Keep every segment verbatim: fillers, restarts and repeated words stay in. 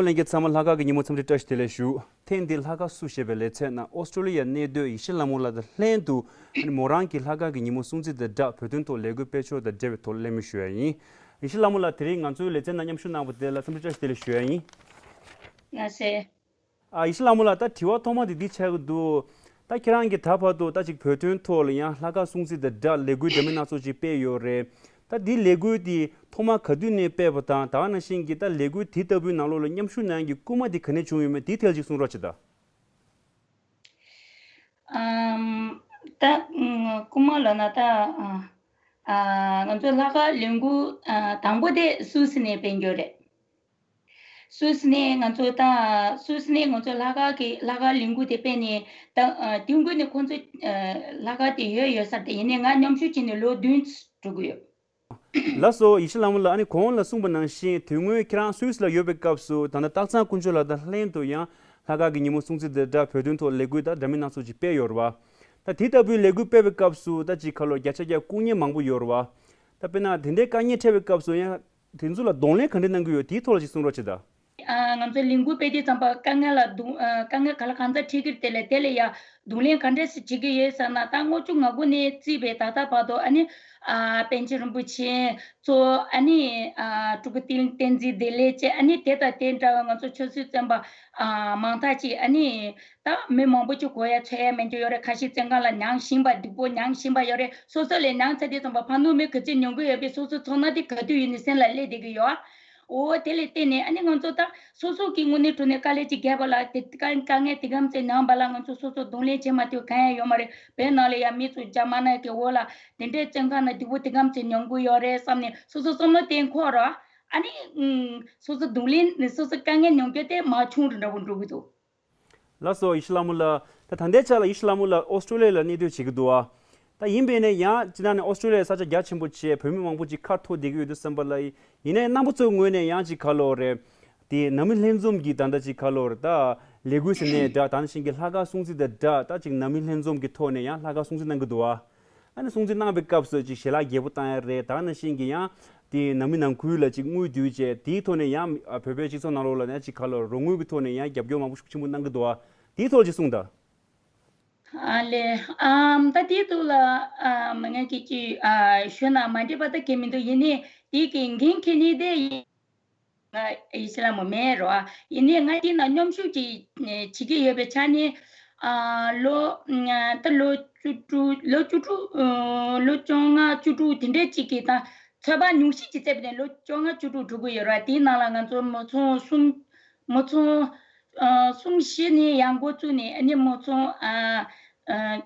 ལྷན་རྒྱས་ཚང་མ་ལྷག་དཀར་གྱི་ཉིན་མོ་འཚམས་འདྲི་བཀྲ་ཤིས་བདེ་ལེགས་ཞུ། ཐེངས་འདིའི་ལྷག་དཀར་བསུ་ཞེས་པའི་ལེ་ཚན་ནང་ཨོ་སི་ཀྲོ་ལི་ཡར་གནས་སྡོད་ཡེ་ཤེས་ལྷ་མོ་ལགས་དང་ལྷན་དུ་མོ་རང་གི་ལྷག་དཀར་གྱི་ཉིན་མོ་སྲུང་བརྩི་དང་སྦྲགས་བོད་དོན་ཐོག་ལས་འགུལ་སྤེལ་ཕྱོགས་དང་འབྲེལ་བའི་ཐོག་གླེང་མོལ་ཞུ་ཡ་ཡིན། ཡེ་ཤེས་ལྷ་མོ་ལགས་དེ་རིང་ང་ཚོའི་ལེ་ཚན་ནང་མཉམ་ཞུགས་གནང་བ་དེ་ལ་འཚམས་འདྲི་བཀྲ་ཤིས་བདེ་ལེགས་ཞུ་ཡ་ཡིན། ང་ཚོས། ཨ་ཡེ་ཤེས་ལྷ་མོ་ལགས། ད་དྲི་བ་ཐོག་མ་དེ་འདི་ཆགས་ཀྱི་འདུག་ད་ཁྱེད་རང་གིས་ད་བར་དུ་ད་ཅིག་བོད་དོན་ཐོག་ལ་ཡང་ལྷག་དཀར་སྲུང་བརྩི་དང་སྦྲགས་ལས་འགུལ་འདྲ་མིན་སྣ་ཚོགས་ཅིག་སྤེལ་ཡོད་རེད། ད་འདི་ལས་འགུལ་འདི་ཐོག་མ་ག་དུས་ནས་སྤེལ་བ་དང་ད་ག་ནང་བཞིན་གྱི་ད་ལས་འགུལ་དེ་ལྟ་བུའི་ནང་ལོགས་ལ་མཉམ་ཞུགས་གནང་ཡག་གི་སྐུལ་མ་དེ་ག་ནས་བྱུང་ཡོད་མེད་དེའི་ཐད་ཅིག་གསུང་རོགས་བྱེད་དང་། ཨམ། ད་ཨམ། སྐུལ་མ་ལབ་ན་ད་ཨ་ཨ་ང་ཚོ་ལྷག་དཀར་ལས་འགུལ་ཨ་དང་པོ་དེ་སུད་སི་ནས་སྤེལ་རྒྱུ་རེད། སུད་སི་ནས་ང་ཚོ་ད་སུད་སི་ནས་ང་ཚོ་ལྷག་དཀར་གྱི་ལྷག་དཀར་ལས་འགུལ་དེ་སྤེལ་ནས་ད་ཨ་དུས་འགོ་ནས་ཁོང་ཚོ་ཨ་ལྷག་དཀར་དེ་ཡོད་ཡོད་ས་རེད། དེ་ཡིན་ནའི་ང་མཉམ་ཞུགས་བྱས་ནས་ལོ་བདུན་འགྲོ་གི་ཡོད། ལགས་སོ། ཡེ་ཤེས་ལྷ་མོ་ལགས། ཨ་ནི་གོང་ལ་གསུངས་པ་ནང་བཞིན་དེ་སྔོན་ཁྱེད་རང་སུད་སི་ལ་ཡོད་པའི་སྐབས་སུ་ད་ལྟ་སྟག་ཚང་དཀོན་མཆོག་ལགས་དང་ལྷན་དུ་ཡང་ལྷག་དཀར་གྱི་ཉིན་མོ་སྲུང་བརྩི་དང་སྦྲགས་བོད་དོན་ཐོག་ལས་འགུལ་དང་འདྲ་མིན་སྣ་ཚོགས་ཅིག་སྤེལ་ཡོད་རེད་བ། ད་དེ་ལྟ་བུའི་ལས་འགུལ་སྤེལ་བའི་སྐབས་སུ་ད་ཅིག་ཁ་ལོ་བརྒྱ་ཆ་བརྒྱ་སྐུ་ངལ་མང་པོ་ཡོད་རེད་བ། ད་དཔེར་ན་དེ་འདྲའི་དཀའ་ངལ་འཕྲད་པའི་སྐབས་སུ་ཡང་དེ་ཚོ་ལ་གདོང་ལེན་ག་འདྲ་གནང་གི་ཡོད། དེའི་ཐོག་ལ་ཅིག་གསུང་རོགས་བྱེད་དང་། ཨ་ང་ཚོ་ལས་འགུལ་སྤེལ་དུས་ཙམ་པ་དཀའ་ངལ་ལ་གདོང་ཨ་དཀའ་ངལ་ག་ལ་གང་འཚམ་འཕྲད་ཀྱི་རེད། དེ་ལ་དེ་ལ་ཡ་གདོང་ལེན་ག་འདྲས་སེ་བྱེད་ཀྱི་ཡོད་ཟེར་ན། ད་ལྔ་བཅུ་ང་དགུ་ནས་བརྩིས་པའི་ད་ལྟ་བར་དུ་ཨ་ནི་ཨ་པཎ་ཆེན་རིན་པོ་ཆེ་གཙོ་ཨ་ནི་ཨ་སྤྲུལ་སྐུ་བསྟན་བསྟན་འཛིན་བདེ་ལེགས་བཅས་ཨ་ནི་དེ་དང་དེ་འདྲ་བའི་ང་ཚོ་ཆབ་སྲིད་བཙོན་པ་ཨ་མང་དག་ཅིག་ཨ་ནི་ད་མི་མང་པོ་ཅིག་གོ་ཡ་འཚོལ་ཡ་མེད་རྒྱུ་ཡོད་རེད། ཁ་ཤས་བཙོན་ཁང་ལ་མྱངས་བཞིན་པ་སྡུག་པོ་མྱངས་བཞིན་པ་ཡོད་རེད། སོ་སོ་ལས་མྱངས་ཚར་དུས་ཙམ་པ་ཕ་ནུ་མི་ག་ཚོད་མྱོང་གི་ཡོད་པའི་སོ་སོ་ཚོར་སྣང་དེ་ག་དུས་ཡིན་ནའི་སེམས་ལ་སླེབས་བསྡད་ཀྱི་ཡོད། འོ་དེ་ལས་བརྟེན་ནས་ཨ་ནི་ང་ཚོ་ད་སོ་སོ་གི་དངོས་གནས་དྲང་གནས་དཀའ་ལས་ཅིག་བརྒྱབ་པ་ལ་དེ་དཀའ་དཀའ་ངལ་དེ་གམ་ཚེ་མྱངས་པ་ལ་ང་ཚོ་སོ་སོ་གདོང་ལེན་བྱེད་མ་ཐུབ་གང་ཡང་ཡོད་མ་རེད། བོད་ནང་ལ་ཡང་མི་ཚོ་རྒྱ་དམར་ནག་གི་འོག་ལ་དེ་འདྲའི་བཙོན་ཁང་ནང་སྡུག་པོ་དེ་གམ་ཚེ་མྱོང་གི་ཡོད་རེད་བསམ་ནས་སོ་སོ་བསམ་བློ་གཏན་འཁོར་རོགས། ཨ་ནི་ཨུམ་སོ་སོ་གདོང་ལེན་སོ་སོ་དཀའ་ངལ་མྱོང་རྒྱུ་དེ་མ་བྱུང་རུ་འདྲ་བོ་འགྲོ་གི་འདུག་ལགས་སོ། ཡེ་ཤེས་ལྷ་མོ་ལགས། ད་ད་ལྟའི་ཆ་ལ་ཡེ་ཤེས་ལྷ་མོ་ལགས་ཨོ་སི་ཀྲོ་ལི་ཡ་ལ་གནས་སྡོད་བྱེད་ཀྱི་འདུག་ཨ། ད་ཡིན་པས་ནས་ཡང་སྤྱིར་བཏང་ནས་ཨོ་སི་ཀྲོ་ལི་ཡ་ས་ཆ་རྒྱ་ཆེན་པོ་བྱས་བོད་མི་མང་པོ་ཅིག་ཁ་འཐོར་བསྡད་ཀྱི་ཡོད་དུས་ཙམ་པ་ལ། ཡིན་ནའི་རྣམ་པ་ཚོའི་ངོས་ནས་ཡང་ཅིག་ག་ལོ་རེད། དེ་ནང་མི་ལྷན་འཛོམས་ཀྱི་ད་ལྟ་ཅིག་ག་ལོ་རེད། ད་ལས་འགུལ་ཟེར་ནའི་འདྲ་ད་ནང་བཞིན་གྱི་ལྷག་དཀར་སྲུང་བརྩི་དང་འདྲ་ད་ཅིག་ནང་མི་ལྷན་འཛོམས་ཀྱི་ཐོག་ནས་ཡང་ལྷག་དཀར་སྲུང་བརྩི་གནང་གི་འདུག་ཨ། ཨ་ནི་སྲུང་བརྩི་གནང་བའི་སྐབས་སུ་ཅིག་ཞལ་ལག་རྒྱས་པོ་བཏང་ཡ་རེད། ད་ནང་བཞིན་གྱི་ཡང་དེ་ནང་མི་ནང་ཁུལ་ལ་ཅིག་དངུལ་བསྡུས་བྱས་དེའི་ཐོག་ནས་ཡང་བོད་པའི་སྤྱི་ཚོགས་ནང་ལོགས་ལ་ཡང་ཅིག་ག་ལོ་རོགས་དངུལ་གྱི་ཐོག་ནས་ཡང་རྒྱབ་སྐྱོར་མང་པོ་ཤུགས་ཆེན་པོ་གནང་གི་འདུག་ཨ། དེའི་ཐོག་ལ་ཅིག་གསུངས་དང་། ཨ་ལས། ཨམ། ད་དེའི་ཐོག་ལ་ཨ་མི་ངན་གྱིས་ཅིག་ཨ་ཞུས་ན་མ་འགྲིག་པ་ད་གལ་མི་འདུག་ཡིན་ནའི་དེ་གི་འགན་འཁྱེར་ནི་དེ་ཡིན། ང་ཡེ་ཤེས་ལྷ་མོ་མེད་རོ། ཡིན་ནའི་ང་དེ་ན་མཉམ་ཞུགས་ཀྱི་བྱེད་ཀྱི་ཡོད་པའི་ཆ་ནས་ཨ་ལོ་ད་ལོ་བཅུ་དྲུག་ལོ་བཅུ་དྲུག་ཨ་ལོ་བཅོ་ལྔ་བཅུ་དྲུག་དེ་འདྲའི་ཅིག་གི་ད་ཚོད་དཔག་ཉུང་ཤོས་ཅིག་བཙལ་བ་ནས་ལོ་བཅོ་ལྔ་བཅུ་དྲུག་འགྲོ་གི་ཡོད་ར། དེའི་ནང་ལ་ང་ཚོ་མི་ཚང་གསུམ་མི་ཚང་ཨ་གསུམ་བཞི་ནས་ཡར་འགོ་བཙུགས་ནས་ཨ་ནི་མི་ཚང་ཨ་ཨ་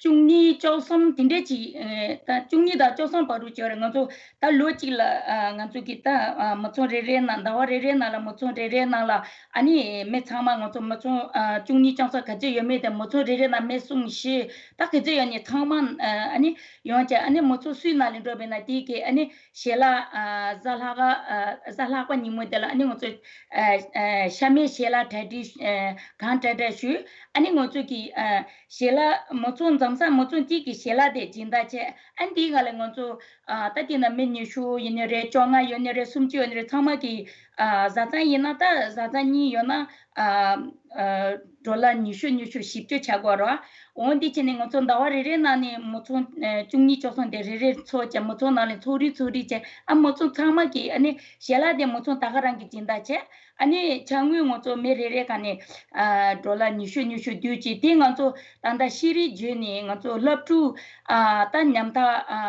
བཅུ་གཉིས་བཅུ་གསུམ་དེ་འདྲས་ཅིག་ཨ་ད་བཅུ་གཉིས་དང་བཅུ་གསུམ་བར་དུ་བྱས་རེད། ང་ཚོ་ད་ལོ་གཅིག་ལ་ཨ་ང་ཚོ་གི་ད་ཨ་མི་ཚང་རེ་རེའི་ནང་ཟླ་བ་རེ་རེའི་ནང་ལ་མི་ཚང་རེ་རེའི་ནང་ལ་ཨ་ནི་མི་ཚང་མ་ང་ཚོ་མི་ཚང་ཨ་བཅུ་གཉིས་བཅུ་གསུམ་ག་ཚོད་ཡོད་མེད་དེ་མི་ཚང་རེ་རེའི་ནང་མི་གསུམ་བཞི་ད་ག་ཚོད་ཡོད་ནས་ཚང་མ་ཨ་ཨ་ནི་ཡོང་བྱས་ཨ་ནི་མི་ཚང་སུའི་ནང་ལ་འགྲོ་བས་ན་དེ་གི་ཨ་ནི་ཞལ་ལག་ཨ་གཟའ་ལྷག་ག་ཨ་གཟའ་ལྷག་པ་ཉིན་མོ་དེ་ལ་ཨ་ནི་ང་ཚོ་ཨ་ཨ་ཤ་མེད་ཞལ་ལག་གྲ་སྒྲིག་ཨ་གང་དྲག་དྲག་ཞུས། ཨ་ནི་ང་ཚོ་གི་ཨ་ཞལ་ལག་མི་ཚང་འཛོམས་ས་མི་ཚང་གཅིག་གི་ཞལ་ལག་དེ་སྦྱིན་བདག་བྱས། ཨ་ནི་དེའི་སྒང་ལ་ང་ཚོ་ཨ་ད་དེ་ན་མི་ཉི་ཤུ་ཡིན་ནི་རེད། བཅོ་ལྔ་ཡོད་ནི་རེད། སུམ་ཅུ་ཡོད་ནི་རེད། ཚང་མ་གི་ཨ་བཟའ་ཚང་ཡིན་ན་ད་བཟའ་ཚང་གཉིས་ཡོད་ན་ཨ་ཨ་ཌོ་ལར་ཉི་ཤུ་ཉི་ཤུ་བཞི་བཅུ་ཆགས་དགོས་རེད། འོ་འདི་བྱས་ནས་ང་ཚོ་ཟླ་བ་རེ་རེའི་ནང་ནས་མི་ཚང་ཨ་བཅུ་གཉིས་བཅུ་གསུམ་དེ་རེ་རེ་ཚོགས་བྱས་མི་ཚང་ནང་ནས་ཚོགས་རིགས་ཚོགས་རིགས་བྱས། ཨ་མི་ཚང་ཚང་མ་གི་ཨ་ནི་ཞལ་ལག་དེ་མི་ཚང་ད་ག་རང་གི་སྦྱིན་བདག་བྱས། ཨ་ནི་ཕྱག་དངུལ་ང་ཚོ་མི་རེ་རེ་ག་ནས་ཨ་ཌོ་ལར་ཉི་ཤུ་ཉི་ཤུ་བསྡུས་ཀྱིས་དེ་ང་ཚོ་ད་ལྟ་ཤེས་རིག་བརྗོད་ནས་ང་ཚོ་སློབ་ཕྲུག་ཨ་ད་ཉམ་ཐག་ཨ་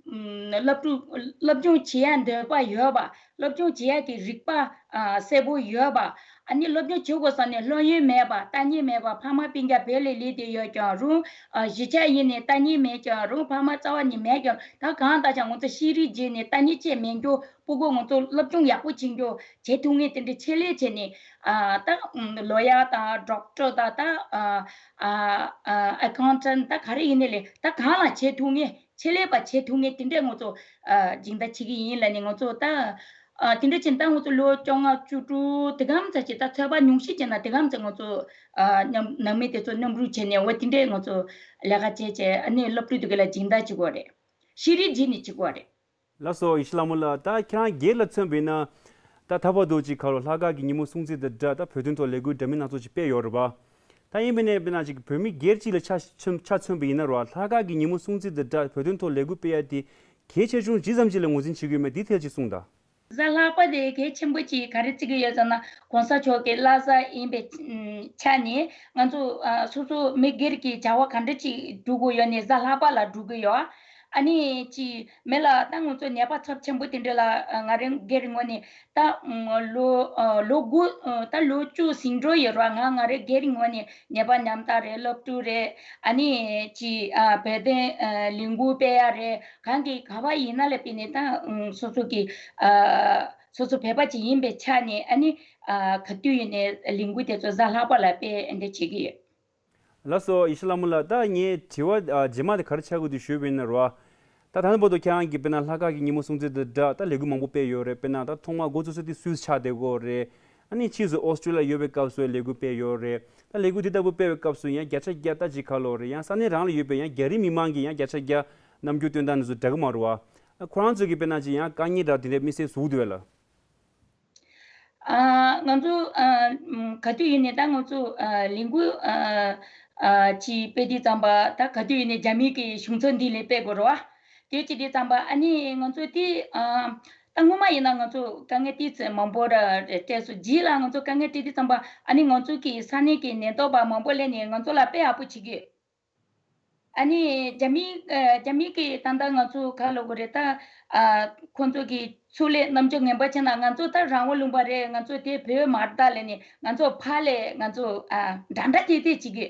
ཨམ་སློབ་ཕྲུག་སློབ་སྦྱོང་བྱེད་ཡ་འདོད་པ་ཡོད་པ། སློབ་སྦྱོང་བྱེད་ཡ་གི་རིག་པ་ཨ་གསལ་པོ་ཡོད་པ། ཨ་ནི་སློབ་སྦྱོང་བྱེད་དགོས་ས་ནས་སློབ་ཡོན་མེད་པ། ལྟ་ཉན་མེད་པ། ཕ་མ་སྤུན་ཀྱག་བོད་ལ་སླེབས་བསྡད་ཡོད་ཀྱང་རུང་། ཨ་གཞིས་ཆགས་ཡིན་ནས་ལྟ་ཉན་མེད་ཀྱང་རུང་། ཕ་མ་རྩ་བ་ནས་མེད་ཀྱང་ད་གང་ལྟར་ཀྱང་ང་ཚོ་ཤེས་རིག་བརྗོད་ནས་ལྟ་ཉན་བཅས་མེད་རྒྱུ། སྤུ་གུ་ང་ཚོ་སློབ་སྦྱོང་ཡག་པོ་བྱེད་རྒྱུ་བྱེད་ཐུབ་ངེས་དེ་འདྲའི་ཆེད་ལས་བྱས་ནས་ཨ་ད་ལོ་ཡར་དང་ཌོག་ཊར་དང་ད་ཨ་ཨ་ཨ་ཨ་ཁའུན་ཊན་ད་ག་རེ་ཡིན་ནའི་ལས་ད་གང་ལ་བྱེད་ཐུབ་ངེས་ཆེད་ལས་པ་བྱེད་ཐུབ་ངེས་དེ་འདྲའི་ང་ཚོ་ཨ་སྦྱིན་བདག་བྱེད་ཀྱི་ཡིན་ལབ་ནས་ང་ཚོ་ད་ཨ་དེ་འདྲ་བྱས་ནས་ད་ང་ཚོ་ལོ་བཅོ་ལྔ་བཅུ་དྲུག་དེ་གམ་ཙམ་ཅིག་ད་ཚོད་དཔག་ཉུང་ཤས་བྱས་ན་དེ་གམ་ཙམ་ང་ཚོ་ཨ་མཉམ་ནང་མི་དེ་ཚོ་མཉམ་རུབ་བྱས་ནས་འོ་དེ་འདྲའི་ང་ཚོ་ལས་ཀ་བྱས་བྱས་ཨ་ནི་སློབ་ཕྲུག་དེ་ག་ལ་སྦྱིན་བདག་བྱེད་དགོས་རེད། ཤེས་རིག་བརྗོད་ནས་བྱེད་དགོས་རེད། ལགས་སོ། ཡེ་ཤེས་ལྷ་མོ་ལགས། ད་ཁྱེད་རང་སྒེར་ལ་མཚོན་པ་ཡིན་ན། ད་ད་བར་དུ་ཅིག་ཁ་ལོ་ལྷག་དཀར་གྱི་ཉིན་མོ་སྲུང་བརྩི་དང་སྦྲགས་ད་བོད་དོན་ཐོག་ལས་འགུལ་འདྲ་མིན་སྣ་ཚོགས་ཅིག་སྤེལ་ཡོད་རེད་པ། ད་ཡིན་པ་ནས་དཔེར་ན་ཅིག་བོད་མི་སྒེར་གཅིག་ལ་ཆ་མཚོན་ཆ་མཚོན་པ་ཡིན་ན་རེད་པ། ལྷག་དཀར་གྱི་ཉིན་མོ་སྲུང་བརྩི་དང་སྦྲགས་བོད་དོན་ཐོག་ལས་འགུལ་སྤེལ་ཡ་དེ་གལ་ཆེ་ཆུང་ཇི་ཙམ་ཅིག་ལ་ངོས་འཛིན་བྱེད་ཀྱི་ཡོད་མེད་འདི་ཐད་ཅིག་གསུངས་དང་། གཟའ་ལྷག་པ་དེ་གལ་ཆེན་པོ་ཅིག་ག་རེ་བརྩི་གི་ཡོད་ཟེར་ན། གོང་ས་མཆོག་གི་བླ་གཟའ་ཡིན་པའི་ཆ་ནས་ང་ཚོ་ཨ་སོ་སོ་མི་སྒེར་གྱི་བྱ་བ་ག་འདྲ་ཅིག་སྒྲུབ་དགོས་ཡོད་ནས་གཟའ་ལྷག་པ་ལ་སྒྲུབ་གི་ཡོད། ཨ་ནི་ཅིག་མི་ལ་ད་ང་ཚོ་ནད་པ་ཚབས་ཆེན་པོ་དེ་འདྲ་ལ་ཨ་ང་རང་སྒེར་ངོས་ནས་ད་ཨ་ལོ་ཨ་ལོ་དགུ་ཨ་ད་ལོ་བཅུ་ཟིན་འགྲོ་ཡོད་ར། ང་ང་རང་སྒེར་ངོས་ནས་ནད་པ་ཉམ་ཐག་རེད། སློབ་ཕྲུག་རེད། ཨ་ནི་ཅིག་ཨ་བོད་དོན་ཨ་ལས་འགུལ་སྤེལ་ཡ་རེད། གང་གི་ག་བ་ཡིན་ན་ལ་དཔེར་ན་ད་ཨ་སོ་སོ་གི་ཨ་སོ་སོ་བོད་པ་ཅིག་ཡིན་པའི་ཆ་ནས་ཨ་ནི་ཨ་ག་དུས་ཡིན་ནའི་ལས་འགུལ་དེ་ཚོ་གཟའ་ལྷག་པ་ལ་སྤེལ་འདི་བྱེད་ཀྱི་ཡོད། ལགས་སོ། ཡེ་ཤེས་ལྷ་མོ་ལགས། ད་ངའི་དྲི་བ་ཨ་རྗེས་མ་དེ་ག་རེ་ཆགས་ཀྱི་འདུག་ཞུས་པ་ཡིན་ན་རེད་པ། ད་ད་ལྟ་བར་དུ་ཁྱེད་རང་གིས་དཔེར་ན་ལྷག་དཀར་གྱི་ཉིན་མོ་སྲུང་བརྩི་དང་སྦྲགས་ད་ལས་འགུལ་མང་པོ་སྤེལ་ཡོད་རེད། དཔེར་ན་ད་ཐོག་མར་འགོ་བཙུགས་ས་དེ་སུད་སི་ཆགས་བསྡད་ཀྱི་ཡོད་རེད། ཨ་ནི་ཕྱིས་སུ་ཨོ་སི་ཀྲི་ལི་ཡ་ཡོད་པའི་སྐབས་སུ་ལས་འགུལ་སྤེལ་ཡོད་རེད། ད་ལས་འགུལ་དེ་ལྟ་བུ་སྤེལ་བའི་སྐབས་སུ་ཡང་བརྒྱ་ཆ་བརྒྱ་ད་ཅིག་ཁ་ལོ་རེད། ཡང་ས་གནས་རང་ལ་ཡོད་པའི་ཡང་རྒྱ་རིགས་མི་མང་གིས་ཡང་བརྒྱ་ཆ་བརྒྱ་རྣམ་འགྱུར་སྟོན་སྟངས་དེ་ཚོ་འདྲ་གི་མ་རེད་པ། ཁོ་རང་ཚོ་གིས་དཔེར་ན་ཅིག་ཡང་དཀའ་ངལ་འདྲ་དེ་འདྲའི་དམིགས་བསལ་བཟོ་གི་འདུག་གས་ལགས། ཨ་ང་ཚོ་ཨ་ཨམ་ག་དུས་ཡིན་ནའི་ད་ང་ཚོ་ཨ་ལས་འགུལ་ཨ་ཨ་ཅིག་སྤེལ་དུས་ཙམ་པ་ད་ག་དུས་ཡིན་ནའི་རྒྱ་མི་གི་གཞུང་ཚབ་འདི་ལ་སྤེལ་དགོས་རེད་པ། དེ་བྱེད་དུས་ཙམ་པ་ཨ་ནི་ང་ཚོ་དེ་ཨ་ད་སྔོན་མ་ཡིན་ན་ང་ཚོ་དཀའ་ངལ་དེ་ཚོ་མང་པོ་ར་འཕྲད་སོང་། རྗེས་ལ་ང་ཚོ་དཀའ་ངལ་འཕྲད་དུས་ཙམ་པ་ཨ་ནི་ང་ཚོ་གི་ས་གནས་ཀྱི་ཉེན་རྟོག་པ་མང་པོ་སླེབས་ནས་ང་ཚོ་ལ་དཔེ་ཡག་པོ་བྱེད་ཀྱི་ཡོད། ཨ་ནི་རྒྱ་མི་ཨ་རྒྱ་མི་གི་ད་ལྟ་ང་ཚོ་ག་ལབ་དགོས་རེད། ད་ཨ་ཁོང་ཚོ་གི་ཚུར་ལ་རྣམ་འགྱུར་ངན་པ་བྱས་ན་ང་ཚོ་ད་རང་དབང་ལུང་པ་རེད། ང་ཚོ་དེ་བོད་མ་རེད་ད་ལབ་ནས་ང་ཚོ་ཕར་ལ་ང་ཚོ་ཨ་འདྲ་འདྲ་དེ་དེ་བྱེད་ཀྱི་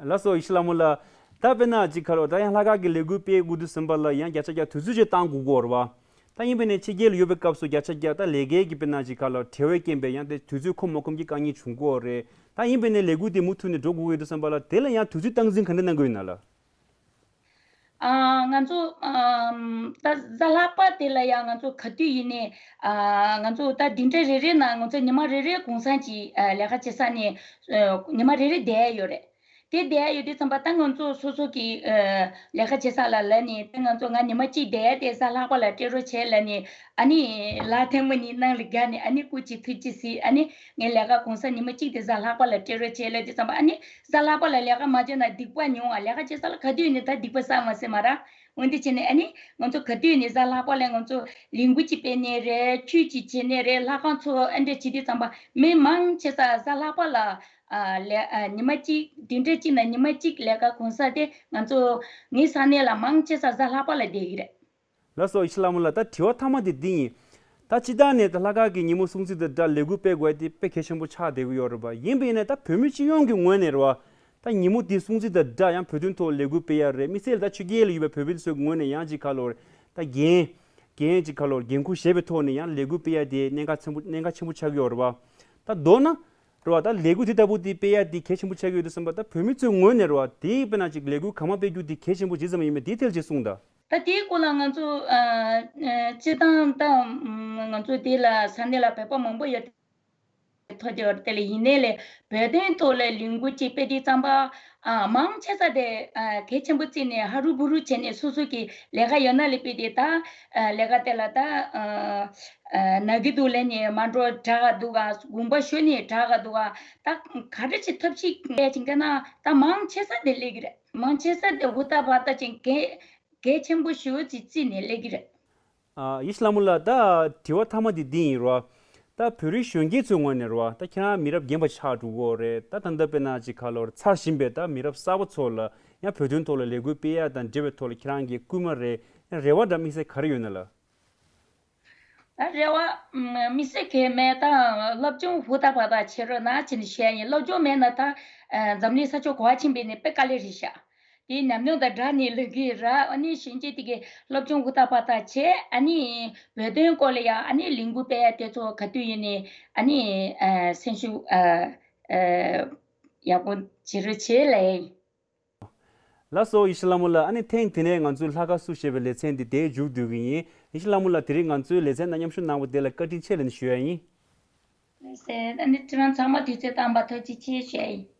ཡོད། ལགས་སོ། ཡེ་ཤེས་ལྷ་མོ་ལགས། ད་དཔེར་ན་ཅིག་ཁ་ལོ་ད་ཡང་ལྷག་དཀར་གྱི་ལས་འགུལ་སྤེལ་དགོས་དུས་ཙམ་པ་ལ་ཡང་བརྒྱ་ཆ་བརྒྱ་དུས་ཚོད་ཅིག་བཏང་དགོས་ཀྱི་ཡོད་རེད་པ། ད་ཡིན་པ་ནས་ཕྱི་རྒྱལ་ལ་ཡོད་པའི་སྐབས་སུ་བརྒྱ་ཆ་བརྒྱ་ད་ལས་འགན་གྱི་དཔེར་ན་ཅིག་ཁ་ལོ་བྲེལ་བའི་རྐྱེན་པས་ཡང་དེ་དུས་ཚོད་ཁོམ་མ་ཁོམ་གྱི་དཀའ་ངལ་བྱུང་གི་ཡོད་རེད། ད་ཡིན་པ་ནས་ལས་འགུལ་དེ་མུ་མཐུད་ནས་འགྲོ་དགོས་ཀྱི་ཡོད་དུས་ཙམ་པ་ལ་དེ་ལ་ཡང་དུས་ཚོད་སྟངས་འཛིན་ག་འདྲ་གནང་གི་ཡོད་ན་ལགས། ཨ་ང་ཚོ་ཨམ་ད་གཟའ་ལྷག་པ་དེ་ལ་ཡང་ང་ཚོ་ག་དུས་ཡིན་ནའི་ཨ་ང་ཚོ་ད་བདུན་ཕྲག་རེ་རེ་ནང་ང་ཚོ་ཉི་མ་རེ་རེ་གུང་སེང་གི་ཨ་ལས་ཀ་བྱེད་ས་ནས་ཨ་ཉི་མ་རེ་རེ་བསྡད་ཡོད་རེད། དེ་བསྡད་ཡོད་དུས་ཙམ་པ་ད་ང་ཚོ་སོ་སོ་གི་ཨ་ལས་ཀ་བྱེད་ས་ལ་ལབ་ནས་ད་ང་ཚོ་ང་ཉི་མ་གཅིག་བསྡད་དེ་གཟའ་ལྷག་པ་ལ་སྤྲད་རོགས་བྱེད་ལབ་ནས་ཨ་ནི་ལག་ཐལ་མོ་གཉིས་ནང་ལ་བརྒྱབ་ནས་ཨ་ནི་སྐུ་མཁྱེན་ཐུགས་རྗེ་གཟིགས། ཨ་ནི་ངའི་ལས་ཀ་གུང་སེང་ཉི་མ་གཅིག་དེ་གཟའ་ལྷག་པ་ལ་སྤྲད་རོགས་བྱེད་ལབ་དུས་ཙམ་པ་ཨ་ནི་གཟའ་ལྷག་པ་ལ་ལས་ཀ་མ་བྱས་ན་སྡིག་པ་མྱོང་བ། ལས་ཀ་བྱེད་ས་ལ་ག་དུས་ཡིན་ནའི་ད་སྡིག་པ་བསགས་མ་ཟེར་མ་ར། འོན་ཏེ་བྱས་ནས་ཨ་ནི་ང་ཚོ་ག་དུས་ནས་གཟའ་ལྷག་པ་ལ་ང་ཚོ་ལས་འགུལ་གཅིག་སྤེལ་ནས་རེད། ཆོས་གཅིག་བྱས་ནས་རེད། ལྷ་ཁང་ཚོ་ཨ་འདྲ་བྱེད་དུས་ཙམ་པ་མི་མང་ཆེ་ས་གཟའ་ལྷག་པ་ལ་ཨ་ལས་ཨ་ཉི་མ་གཅིག་བདུན་ཕྲག་གཅིག་ནང་ཉི་མ་གཅིག་ལས་ཀ་གུང་སེང་དེ་ང་ཚོ་ངའི་ས་གནས་ལ་མང་ཆེ་ས་གཟའ་ལྷག་པ་ལ་བསྡད་ཀྱི་རེད། ལགས་སོ། ཡེ་ཤེས་ལྷ་མོ་ལགས། ད་དྲི་བ་མཐའ་མ་དེ་འདི་ཡིན། ད་སྤྱིར་བཏང་ནས་ད་ལྷག་དཀར་གྱི་ཉིན་མོ་སྲུང་བརྩི་དང་སྦྲགས་ལས་འགུལ་སྤེལ་དགོས་ཡ་དེ་དཔེ་གལ་ཆེན་པོ་ཆགས་བསྡད་ཀྱི་ཡོད་རེད་པ། ཡིན་པ་ཡིན་ནའི་ད་བོད་མི་སྤྱི་ཡོངས་ཀྱི་ངོས་ནས་རེད་པ། ད་ཉིན་མོ་དེ་སྲུང་བརྩི་དང་སྦྲགས་ཡང་བོད་དོན་ཐོག་ལས་འགུལ་སྤེལ་ཡ་རེད། དམིགས་བསལ་ད་ཕྱི་རྒྱལ་ལ་ཡོད་པའི་བོད་པ་དེ་ཚོའི་ངོས་ནས་ཡང་ཅིག་ཁ་ལོ་རེད། ད་འགན་འགན་ཅིག་ཁ་ལོ་འགན་འཁུར་བཞེས་པའི་ཐོག་ནས་ཡང་ལས་འགུལ་སྤེལ་ཡ་དེ་གནད་འགག་ཆེན་པོ་གནད་འགག་ཆེན་པོ་ཆགས་ཀྱི་ཡོད་རེད་པ། ད་མདོར་ན་རེད་པ། ད་ལས་འགུལ་དེ་ལྟ་བུ་དེ་སྤེལ་ཡ་དེ་གལ་ཆེན་པོ་ཆགས་ཀྱི་ཡོད་དུས་ཙམ་པ། ད་བོད་མི་ཚོའི་ངོས་ནས་རེད་པ། དེ་དཔེར་ན་ཅིག་ལས་འགུལ་གང་མང་སྤེལ་རྒྱུ་དེ་གལ་ཆེན་པོ་ཇི་ཙམ་ཡིན་མིན་དེའི་ཐད་ཅིག་གསུངས་དང་། ད་དེའི་སྐོར་ལ་ང་ཚོ་ཨ་ཨ་སྤྱིར་བཏང་ད་ང་ཚོ་དེ་ལ་ས་གནས་ལ་བོད་པ་མང་པོ་ཡོད་དེ་ཐོག་དེ་བར་དེ་ལ་ཡིན་ནའི་ལས་བོད་དོན་ཐོག་ལ་ལས་འགུལ་ཅིག་སྤེལ་དུས་ཙམ་པ་ཨ་མང་ཆེ་ས་དེ་ཨ་གལ་ཆེན་པོ་བརྩིས་ནས་ཧ་རུ་བུ་རུ་བྱས་ནས་སོ་སོ་གི་ལས་ཀ་ཡོད་ན་ལས་སྤེལ་དེ་ད་ཨ་ལས་ཀ་དེ་ལ་ད་ཨ་ཨ་ན་གི་འདུག་ལབ་ནས་མ་འགྲོ་དྲག་ག་འདུག་ག་དགོངས་པ་ཞུ་ནས་དྲག་ག་འདུག་ག་ད་ག་འདྲ་ཅིག་ཐབས་ཤེས་བྱེད་ཀྱི་ན་ད་མང་ཆེ་ས་དེ་སླེབས་ཀྱི་རེད། མང་ཆེ་ས་དེ་ཧུར་ཐག་བར་ཐག་ཅིག་གལ་གལ་ཆེན་པོ་ཞེ་པོ་ཅིག་བརྩིས་ནས་སླེབས་ཀྱི་རེད། ཨ་ཡེ་ཤེས་ལྷ་མོ་ལགས། ད་དྲི་བ་མཐའ་མ་དེ་འདི་ཡིན་རོ། ད་བོད་རིགས་གཞོན་སྐྱེས་ཚོའི་ངོས་ནས་རོ། ད་ཁྱེད་རང་མི་རབས་རྒན་པ་ཆགས་འགྲོ་གི་ཡོད་རེད། ད་ད་ལྟ་དཔེར་ན་ཅིག་ཁ་ལོར་འཚར་བཞིན་པའི་ད་མི་རབས་གསར་པ་ཚོ་ལ་ཡང་བོད་དོན་ཐོག་ལ་ལས་འགུལ་སྤེལ་ཡ་དང་འབྲེལ་བའི་ཐོག་ལ་ཁྱེད་རང་གི་སྐུལ་མ་རེད། ཡང་རེ་བ་འདྲ་དམིགས་བསལ་ག་རེ་ཡོད་ན་ལགས། ད་རེ་བ་དམིགས་བསལ་གང་ཡང་མེད། ད་སློབ་སྦྱོང་ཧུར་ཐག་བར་ཐག་བྱེད་རོགས་གནང་བྱས་ནས་ཞུ་ཡ་ཡིན། སློབ་སྦྱོང་མེད་ན་ད་འཛམ་གླིང་ས་ཕྱོགས་ག་པར་ཕྱིན་པ་ཡིན་ནའི་དཔེ་དཀའ་ལས་རེད་ཤག་དེའི་ཉམས་མྱོང་དང་སྦྲགས་ནས་ལབ་ཀྱི་ར། ཨ་ནི་གཞོན་སྐྱེས་དེ་གའི་སློབ་སྦྱོང་ཧུར་ཐག་བར་ཐག་བྱས། ཨ་ནི་བོད་དོན་སྐོར་ལ་ཡང་ཨ་ནི་ལས་འགུལ་སྤེལ་ཡ་དེ་ཚོ་ག་དུས་ཡིན་ནའི་ཨ་ནི་ཨ་སེམས་ཤུགས་ཨ་ཨ་ཡག་པོ་བྱེད་རོགས་བྱེད་ལབ་ཡ་ཡིན། ལགས་སོ། ཡེ་ཤེས་ལྷ་མོ་ལགས། ཨ་ནི་ཐེངས་དེ་ནས་ང་ཚོའི་ལྷག་དཀར་བསུ་ཞེས་པའི་ལེ་ཚན་འདི་དེར་མཇུག་བསྡུ་གི་ཡིན། ཡེ་ཤེས་ལྷ་མོ་ལགས་དེ་རིང་ང་ཚོའི་ལེ་ཚན་ནང་མཉམ་ཞུགས་གནང་བ་དེ་ལ་བཀའ་དྲིན་ཆེ་ལབ་ནས་ཞུ་ཡ་ཡིན། ལགས་སོ། ཨ་ནི་ཁྱེད་རང་ཚང་མ་དུས་ཚོད་བཏང་བར་ཐུགས་རྗེ་ཆེ་ཞུ་ཡ་ཡིན།